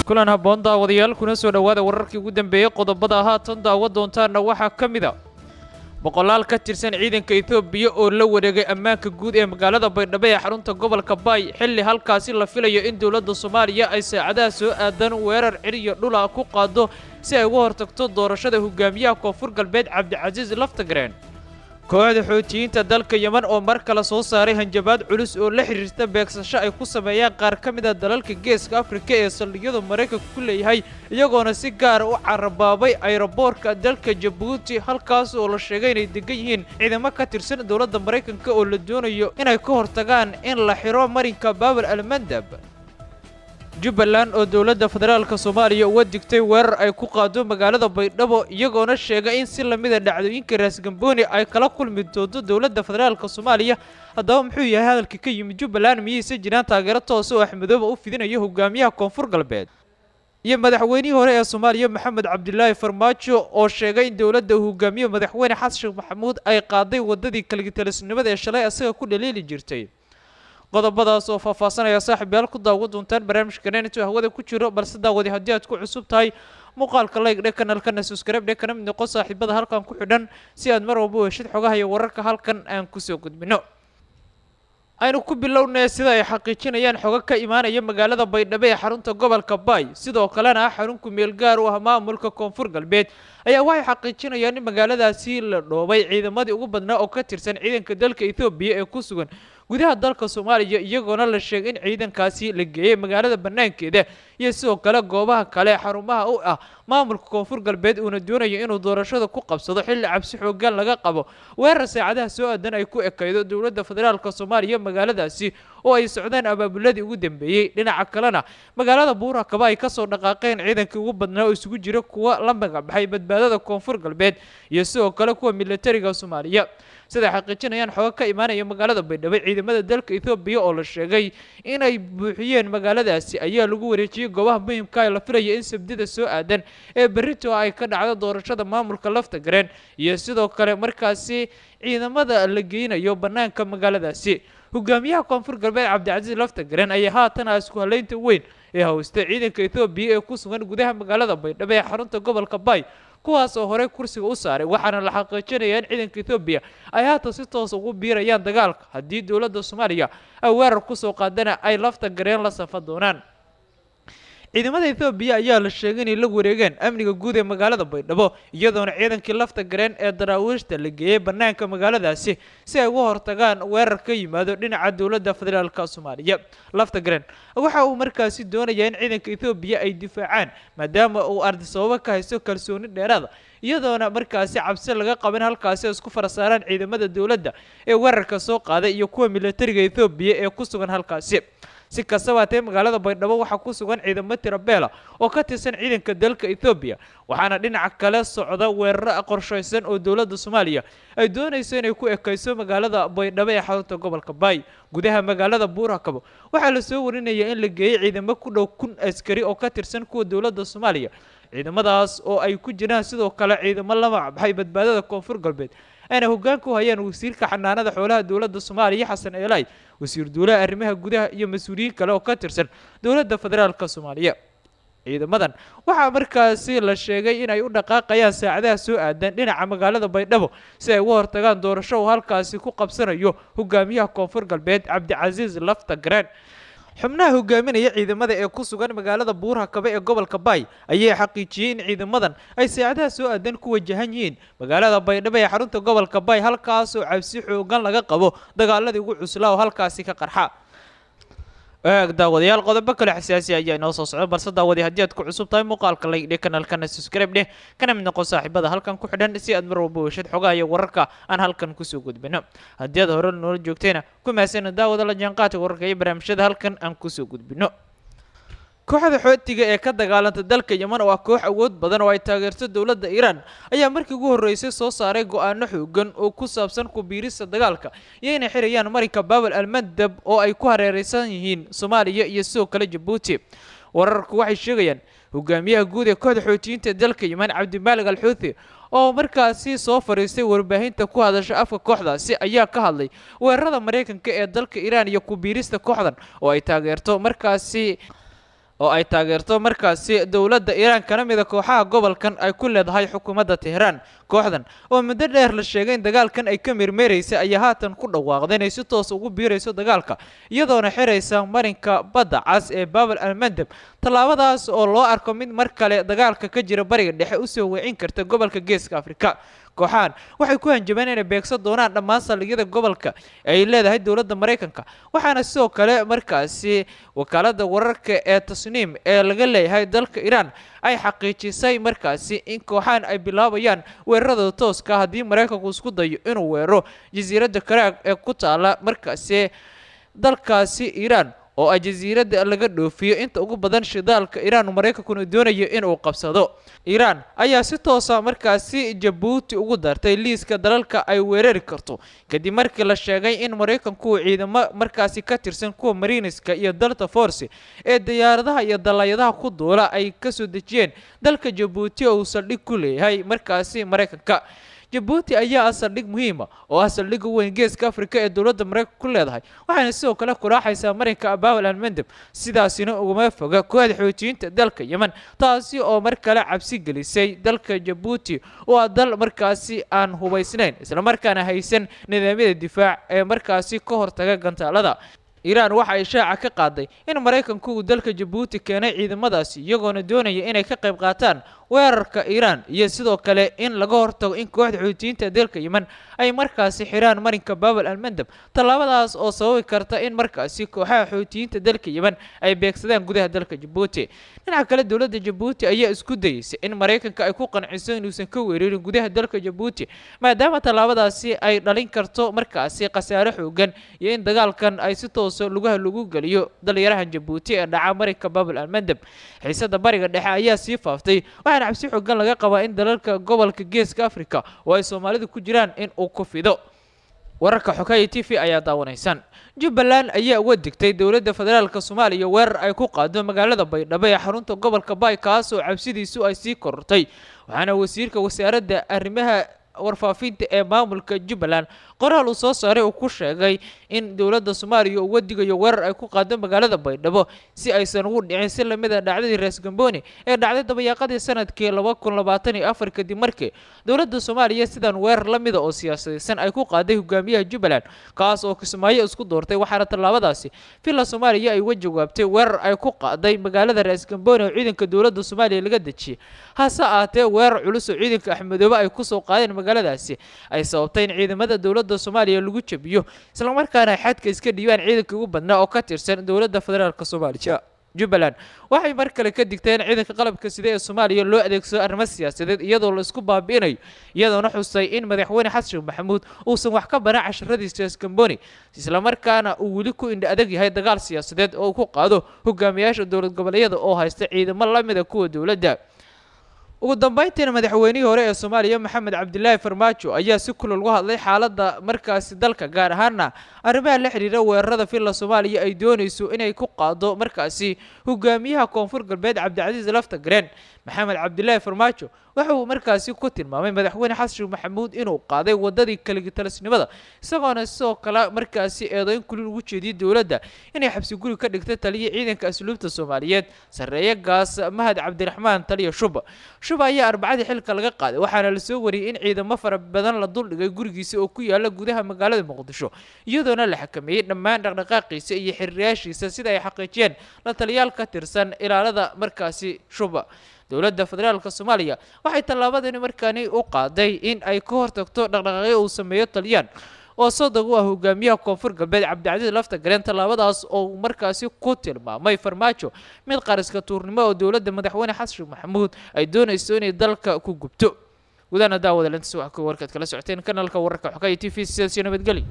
Kulan habboon daawadayaal, kuna soo dhowaada wararkii ugu dambeeyey. Qodobada haatan daawa doontaana waxaa ka mid a boqolaal ka tirsan ciidanka Etoobiya oo la wareegay ammaanka guud ee magaalada Baydhabo ee xarunta gobolka Baay, xilli halkaasi la filayo in dowladda Soomaaliya ay saacadaha soo aadan weerar ciriyo dhula ku qaado si ay uga hortagto doorashada hogaamiyaha Koonfur Galbeed Cabdicasiis Laftagareen. Kooxda xootiyiinta dalka Yemen oo mar kale soo saaray hanjabaad culus oo la xiriirta beegsasho ay ku sameeyaan qaar ka mid a dalalka Geeska Afrika ee saldhigyada Maraykanka ku leeyahay, iyagoona si gaara u carabaabay ayroboorka dalka Jabuuti, halkaas oo la sheegay inay degan yihiin ciidamo ka tirsan dowladda Maraykanka oo la doonayo inay ka hortagaan in la xiro marinka Baabal Almandab. Jubbaland oo dowladda federaalka Soomaaliya uga digtay weerar ay ku qaado magaalada Baydhabo, iyagoona sheegay in si lamida dhacdooyinka Raasgambooni ay kala kulmi doonto dowladda federaalka Soomaaliya. Haddaba muxuu yahay hadalka ka yimid Jubbaland? Miyayse jiraan taageero toosa oo Axmedooba u fidinayo hogaamiyaha Koonfur Galbeed? Iyo madaxweynihii hore ee Soomaaliya Maxamed Cabdilaahi Farmaajo oo sheegay in dowladda uu hogaamiyo madaxweyne Xasan Sheekh Maxamuud ay qaaday waddadii kaligitalisnimada ee shalay asaga ku dhaliili jirtay. Qodobadaas oo faahfaasanaya saaxiibayaal ku daawan doontaan barnaamijkan intuu hawada ku jiro. Balse daawadi, haddii aad ku cusub tahay muuqaalka like dhe, kanalkana subscribe dhe, kana mid noqo saaxiibada halkan ku xidhan si aad mar walba u heshid xogaha iyo wararka halkan aan kusoo gudbino. Aynu ku bilownay sida ay xaqiijinayaan xogo ka imaanaya magaalada Baydhabo ee xarunta gobolka Baay, sidoo kalena ah xarun ku-meel gaar u ah maamulka Koonfur Galbeed, ayaa waxay xaqiijinayaan in magaaladaasi la dhoobay ciidamadii ugu badnaa oo ka tirsan ciidanka dalka Etoobiya ee ku sugan gudaha dalka Soomaaliya, iyagoona la sheegay in ciidankaasi la geeyey magaalada banaankeeda iyo sidoo kale goobaha kale xarumaha u ah maamulka Koonfur Galbeed, uuna doonayo inuu doorashada ku qabsado, xilli cabsi xooggan laga qabo weerar saacadaha soo aadan ay ku ekaydo dowladda federaalka Soomaaliya magaaladaasi oo ay socdaan abaabuladii ugu dambeeyey. Dhinaca kalena magaalada Buurakaba ay kasoo dhaqaaqeen ciidankii ugu badnaa oo isugu jira kuwa la magacbaxay Badbaadada Koonfur Galbeed iyo sidoo kale kuwa militariga Soomaaliya. Siday xaqiijinayaan xogo ka imaanaya magaalada Baydhabo, ciidamada dalka Etoobiya oo la sheegay inay buuxiyeen magaaladaasi ayaa lagu wareejiyey goobaha muhiimka ee la filaya in Sabdida soo aadan ee berrito ay ka dhacdo doorashada maamulka Laftagareen, iyo sidoo kale markaasi ciidamada la geynayo banaanka magaaladaasi. Hogaamiyaha Koonfur Galbeed Cabdicasiis Laftagareen ayaa haatan ah isku haleynta weyn ee hawsta ciidanka Etoobiya ee ku sugan gudaha magaalada Baydhabo ee xarunta gobolka Baay, kuwaas oo horey kursiga u saaray, waxaana la xaqiijinayaa in ciidanka Etoobiya ay haatan si toos ugu biirayaan dagaalka, haddii dowladda Soomaaliya ay weerar kusoo qaadana ay Laftagareen la safa doonaan. Ciidamada Etoobiya ayaa la sheegay inay la wareegeen amniga guud ee magaalada Baydhabo, iyadoona ciidankii Laftagareen ee daraawiishta la geeyey banaanka magaaladaasi si ay uga hortagaan weerar ka yimaado dhinaca dowladda federaalka Soomaaliya. Laftagareen waxa uu markaasi doonayaa in ciidanka Etoobiya ay difaacaan, maadaama uu Ardisababo ka haysto kalsooni dheeraada, iyadoona markaasi cabsi laga qabin halkaasi ay isku fara saaraan ciidamada dowladda ee weerarka soo qaaday iyo kuwa militariga Etoobiya ee ku sugan halkaasi. Si kastaba hatee, magaalada Baydhabo waxaa ku sugan ciidamo tirabeela oo ka tirsan ciidanka dalka Etoobiya, waxaana dhinaca kale socda weeraro qorshaysan oo dowladda Soomaaliya ay doonayso inay ku ekayso magaalada Baydhabo ee xarunta gobolka Baay. Gudaha magaalada Buurakabo waxaa lasoo warinayaa in la geeyey ciidamo ku dhow 1000 askari oo ka tirsan kuwa dowladda Soomaaliya, ciidamadaas oo ay ku jiraan sidoo kale ciidamo la magacbaxay Badbaadada Koonfur Galbeed, ayna hoggaanka u hayaan wasiirka xanaanada xoolaha dowladda Soomaaliya Xasan Eelay, wasiir duulaha arrimaha gudaha iyo mas-uuliyiin kale oo ka tirsan dowladda federaalka Soomaaliya. Ciidamadan waxaa markaasi la sheegay in ay u dhaqaaqayaan saacadaha soo aadan dhinaca magaalada Baydhabo si ay uga hortagaan doorasho uu halkaasi ku qabsanayo hogaamiyaha Koonfur Galbeed Cabdicasiis Laftagareen. Xubnaha hogaaminaya ciidamada ee ku sugan magaalada Buurhakabe ee gobolka Baay ayaa xaqiijiyey in ciidamadan ay saacadaha soo aadan ku wajahan yihiin magaalada Baydhabo ee xarunta gobolka Baay, halkaas oo cabsi xoogan laga qabo dagaaladii ugu cuslaa oo halkaasi ka qarxa. Eeg daawadayaal, qodobo kale xasaasi ayaa inoo soo socda, balse daawadi, haddii aad ku cusub tahay muuqaalka like dheh, kanalkana subscribe dheh, kana mid noqon saaxiibada halkan ku xidhan si aad mar walba heshid xogaha iyo wararka aan halkan kusoo gudbino. Haddii aad hore noola joogtayna, ku mahadsanid daawada la jaanqaadka wararka iyo barnaamijyada halkan aan kusoo gudbino. Kooxda xootiga ee ka dagaalanta dalka Yemen oo ah koox awood badan oo ay taageerto dowladda Iiraan ayaa markii ugu horreysay soo saaray go-aano xoogan oo ku saabsan ku biirista dagaalka iyo inay xirayaan marinka Baabal Almandab oo ay ku hareereysan yihiin Soomaaliya iyo sidoo kale Jabuuti. Wararku waxay sheegayaan hogaamiyaha guud ee kooxda xootiyiinta dalka Yemen Cabdimaalig Al Xuuthi oo markaasi soo fadhiistay warbaahinta ku hadasha afka kooxdaasi ayaa ka hadlay weerarada Maraykanka ee dalka Iiraan iyo ku biirista kooxdan oo ay taageerto markaasi oo ay taageerto markaasi dowladda Iiraan kana mida kooxaha gobolkan ay ku leedahay xukuumadda Tehraan. Kooxdan oo muddo dheer la sheegay in dagaalkan ay ka meermeeraysay ayaa haatan ku dhawaaqday inay si toos ugu biirayso dagaalka, iyadoona xiraysa marinka badda cas ee Babel al-Mandab, tallaabadaas oo loo arko mid mar kale dagaalka ka jira bariga dhexe usoo weecin karta gobolka Geeska Afrika. Kooxahan waxay ku hanjabeen inay beegsan doonaan dhammaan saldhigyada gobolka ee ay leedahay dowladda Maraykanka, waxaana sidoo kale markaasi wakaaladda wararka ee Tasniim ee laga leeyahay dalka Iiraan ay xaqiijisay markaasi in kooxahan ay bilaabayaan weerarada tooska ah haddii Maraykanku isku dayo inuu weeraro jasiiradda Karaag ee ku taala markaasi dalkaasi Iiraan, oo ah jasiiradda laga dhoofiyo inta ugu badan shidaalka Iiraan, Maraykankuna doonayo inuu qabsado. Iiraan ayaa si toosa markaasi Jabuuti ugu dartay liiska dalalka ay weerari karto, kadib markii la sheegay in Maraykanku ciidamo markaasi ka tirsan kuwa Mariiniska iyo Delta Force ee diyaaradaha iyo dalaayadaha ku duula ay kasoo dejiyeen dalka Jabuuti oo uu saldhig ku leeyahay markaasi Maraykanka. Jabuuti ayaa ah saldhig muhiima oo ah saldhigga weyn Geeska Afrika ee dowladda Maraykanka ku leedahay, waxaana sidoo kale kuraaxaysaa marinka Babel al-Mandab, sidaasina uguma foga kooxda xoutiyiinta dalka Yemen, taasi oo mar kale cabsi gelisay dalka Jabuuti oo ah dal markaasi aan hubaysnayn islamarkaana haysan nidaamyada difaac ee markaasi ka hortaga gantaalada. Iiraan waxa ay shaaca ka qaaday in Maraykanku uu dalka Jabuuti keenay ciidamadaasi, iyagoona doonaya inay ka qayb qaataan weerarka Iiraan iyo sidoo kale in laga hortago in kooxda xuutiyiinta dalka Yemen ay markaasi xiraan marinka Babel al-Mandab, tallaabadaas oo sababi karta in markaasi kooxaha xuutiyiinta dalka Yemen ay beegsadaan gudaha dalka Jabuuti. Dhinaca kale, dowladda Jabuuti ayaa isku dayeysa in Maraykanka ay ku qanciso inuusan ka weerarin gudaha dalka Jabuuti, maadaama tallaabadaasi ay dhalin karto markaasi khasaare xoogan iyo in dagaalkan ay si toosa lugaha lagu geliyo dalyarahan Jabuuti ee dhaca marinka Babel al-Mandab. Xiisada bariga dhexe ayaa sii faaftay, waxaana cabsi xoogan laga qabaa in dalalka gobolka Geeska Afrika oo ay Soomaalidu ku jiraan in uu ku fido. Wararka Xogaya TV ayaa daawanaysaan. Jubbaland ayaa uga digtay dowladda federaalka Soomaaliya weerar ay ku qaado magaalada Baydhabo ee xarunta gobolka Baay, kaas oo cabsidiisu ay sii korortay, waxaana wasiirka wasaaradda arrimaha warfaafinta ee maamulka Jubbaland qoraal uu soo saaray uu ku sheegay in dowladda Soomaaliya uga digayo weerar ay ku qaado magaalada Baydhabo si aysan ugu dhicin si lamid a dhacdadii Rees Gamboni ee dhacday dabayaaqadii sanadkii 2024, kadib markii dowladda Soomaaliya sidan weerar la mida oo siyaasadaysan ay ku qaaday hogaamiyaha Jubbaland, kaas oo Kismaayo isku doortay, waxaana tallaabadaasi Villa Soomaaliya ay uga jawaabtay weerar ay ku qaaday magaalada Rees Gamboni oo ciidanka dowladda Soomaaliya laga dejiyey. Hase ahaatee, weerar culus oo ciidanka Axmedoobe ay kusoo qaadeen magaaladaasi ay sababtay in ciidamada dowladda Soomaaliya lagu jabiyo, islamarkaana ay xadka iska dhiibaan ciidanka ugu badnaa oo ka tirsan dowladda federaalka Soomaaliya. Jubbaland waxay mar kale ka digtay in ciidanka qalabka sida ee Soomaaliya loo adeegsado arrimo siyaasadeed iyadoo la isku baabi'inayo, iyadoona xusay in madaxweyne Xasan Sheekh Maxamuud uusan wax ka baran casharadiisa Gamboni, islamarkaana uu weli ku indha adag yahay dagaal siyaasadeed oo uu ku qaado hogaamiyaasha dowlad goboleedyada oo haysta ciidamo la mida kuwa dowladda. Ugu dambeyntiina, madaxweynihii hore ee Soomaaliya Maxamed Cabdilaahi Farmaajo ayaa si kulul uga hadlay xaaladda markaasi dalka, gaar ahaana arrimaha la xidhiira weerarada Villa Soomaaliya ay doonayso inay ku qaado markaasi hogaamiyaha Koonfur Galbeed Cabdicasiis Lafta Gareen. Maxamed Cabdilaahi Farmaajo waxa uu markaasi ku tilmaamay madaxweyne Xasan Sheekh Maxamuud inuu qaaday waddadii kaligitalisnimada, isagoona sidoo kale markaasi eedayn kulul ugu jeediyey dowladda inay xabsi guri ka dhigtay taliya ciidanka asluubta Soomaaliyeed sarreeye gaas Mahad Cabdiraxmaan Taliya Shuba. Shuba ayaa Arbacadii xilka laga qaaday, waxaana lasoo wariyey in ciidamo fara badan la duldhigay gurigiisa oo ku yaala gudaha magaalada Muqdisho, iyadoona la xakameeyey dhammaan dhaqdhaqaaqiisa iyo xiriirayaashiisa, sida ay xaqiijiyeen la taliyaal ka tirsan ilaalada markaasi Shuba. Dowladda federaalka Soomaaliya waxay tallaabadani markaani u qaaday in ay ka hortagto dhaqdhaqaaqyo uu sameeyo Taliyaan oo soddog u ah hogaamiyaha Koonfur Galbeed Cabdicasiis Lafta Gareen, tallaabadaas oo uu markaasi ku tilmaamay Farmaajo mid qariska tuurnimo oo dowladda madaxweyne Xasan Sheekh Maxamuud ay doonayso inay dalka ku gubto. Gudahana daawada lintas wax ku warkaad kala socoteen kanalka wararka Xogaya TV. Sidaas iyo nabadgelyo.